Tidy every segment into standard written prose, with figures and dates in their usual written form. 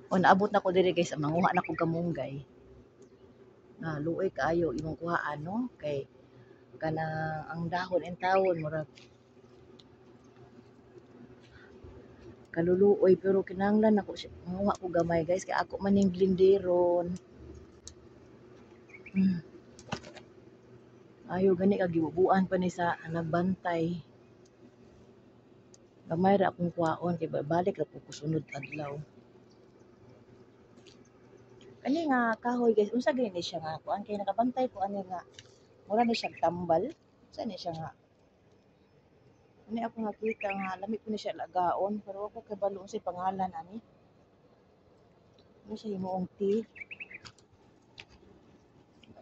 O naabot na ko diri, guys, manguha na ko kamunggay. Na luoy kaayo imong kuhaan, no, kay kanang ang dahon intawon murag kaluluoy, pero kinahanglan nako siya, manguha ko gamay, guys, kay ako man ning blenderon. Ayo gani kag gibubuan pa ni sa nagbantay. Gamay ra akong kuhaon kay balik ra pud ko sunod adlaw. Kani nga kahoy, guys, unsa gani ni siya nga kuan? Kay nakabantay ko ani nga mura ni siya tambal. Unsa ni siya nga? Ani ako nakita nga lami po ni siya lagaon, pero wa ko kabalo unsay pangalan ani. Ano siya himuong tea?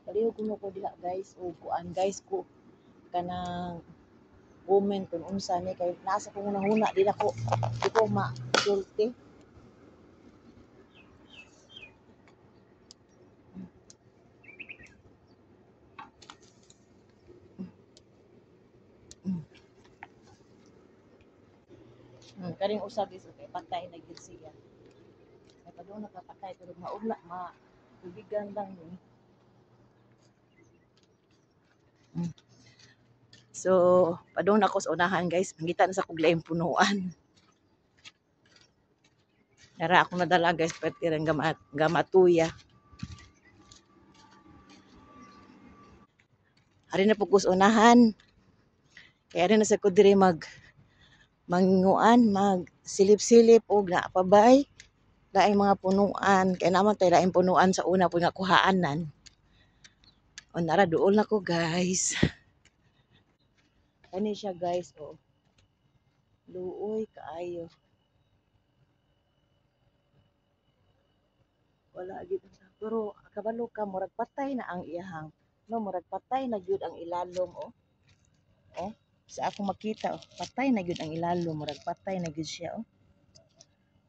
Palihog kuno ko diha, guys, og kuan, guys, ko kanang comment kung unsa ni kay naa sa akong hunahuna, di nako di ko masulti. Kaning usa, guys, okay, patay na gyud siya. Ay padung nakapatay pero maugna ma tubigan lang ni. So, padung na ako sa unahan, guys. Mangita na sa kog laing punuan. Nara akong nadala, guys, pertirang gamatuya. Ari na po ko sa unahan. Kaya ari na sa ko diri mag manginguan, mag silip-silip og naapabay laing mga punuan. Kaya naman tayo laing punuan sa una po nga kuhaanan. O nara duol na ko, guys. Kani siya, guys, oh. Luoy kaayo. Wala gid, pero kabalo ka murag patay na ang iyahang, no, murag patay na gyud ang ilalom, oh. Oh, sa akong makita, oh, patay na gyud ang ilalom, murag patay na gyud siya, oh.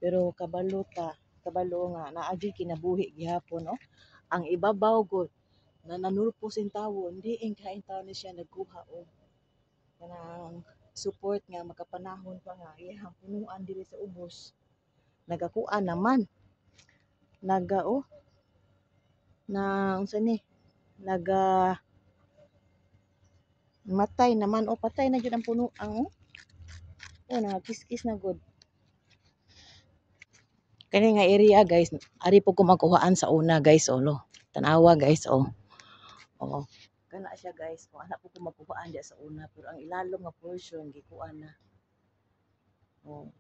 Pero kabalo ta, kabalo nga naa gyud kinabuhi gihapon, oh. Ang ibabaw gud na nanulpos in tawon, diin kain taon ni siya nagkuha og kanang support nga makapanahon pa nga iyahang punuan diri sa ubos. Nagakuan naman. Naga, oh, na unsa ni? Naga matay naman, oh, patay na gyud ang puno ang, oh. Oh, nagakiskis na gud. Kani nga area, guys, ari po ko magkuhaan sa una, guys, oh, lo. Tanawa, guys, oh. Oh. Kana siya, guys, oh, ana po ko magkuhaan diya sa una, pero ang ilalom nga portion gikuan na. Oh.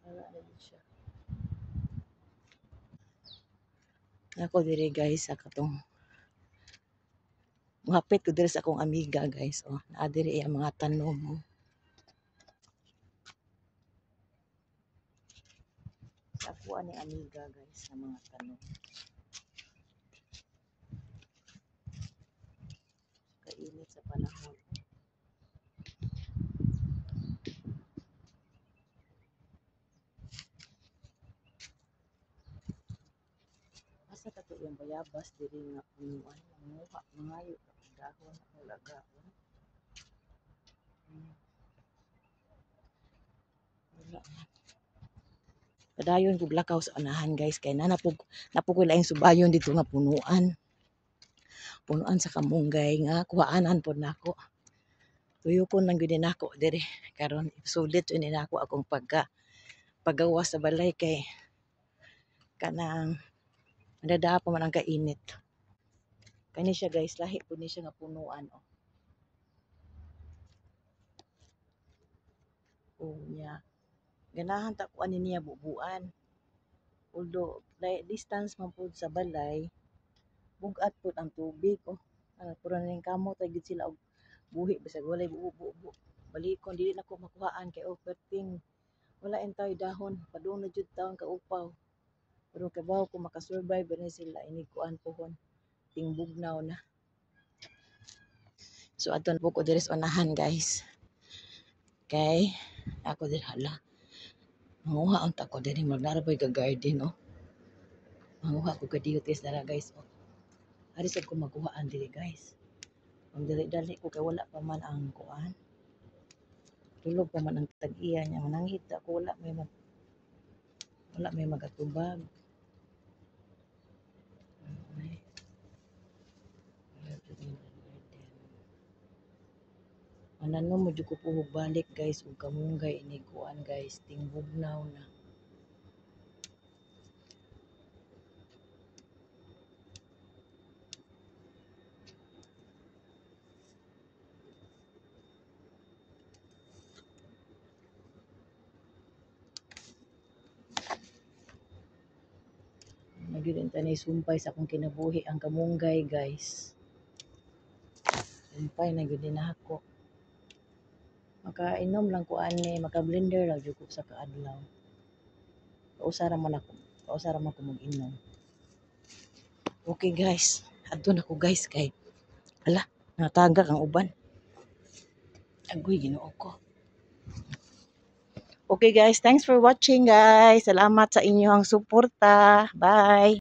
Wala na din siya. Ako diri, guys, sa katong muhapit ko diri sa akong amiga, guys, oh. Naa diri ang mga tanom, oh. Sa ako ani amiga, guys, sa mga tanom. Kainit sa panahon. Asa kato yung bayabas diri nga punuan, manguha, mangayo og dahon akong lagaon. Wala. Padayon kog lakaw sa unahan, guys, kay na napug ko laing subayon dito nga punuan. Punuan sa kamunggay nga kuhaanan pod nako. Tuyokon lang gyud nako diri karon, sulit jud ni nako akong pagka pagawas sa balay kay kanang nadada pa man ang kainit. Kani siya, guys, lahi pud ni siya nga punuan, oh. Oh, nya. Ganahan ta ko ani niya bubuan. Although distance man pud sa balay, bug-at pud ang tubig, oh. Ah, puro na ning kamot ra gyud sila og buhi bisag walay bubo-bubo. Balikon dili nako makuhaan kay, oh, perting wala intaw'y dahon, padung na jud taon kaupaw. Pero kabaw ko makasurvive ba ni sila inig kuan pohon tingbugnaw na. So adto na po ko diri sa unahan, guys. Kay ako diri, hala. Manguha unta ko diri, magnara po'y ga-garden, oh. Manguha ko kadiyotes dara, guys, oh. Ari sad ko magkuhaan diri, guys. Ang dali-dali ko kay wala pa man ang kuan. Tulog pa man ang tag-iya niya. Mananghid ako, wala may magatubag. Ay. We have to in the garden. Mananom mo jud ko puhog balik, guys, ug kamunggay inig kuan, guys, tingbugnaw na. Na gyud ang sumpay sa akong kinabuhi ang kamunggay, guys. Sumpay na gyud ni nako. Makainom lang ko ani, maka-blender lang jud ko sa kaadlaw. Kausa ra man ko mag-inom. Okay guys, adto na ko, guys, kay hala, natagak ang uban. Agoy, Ginoo ko. Okay guys, thanks for watching, guys. Salamat sa inyong suporta. Bye.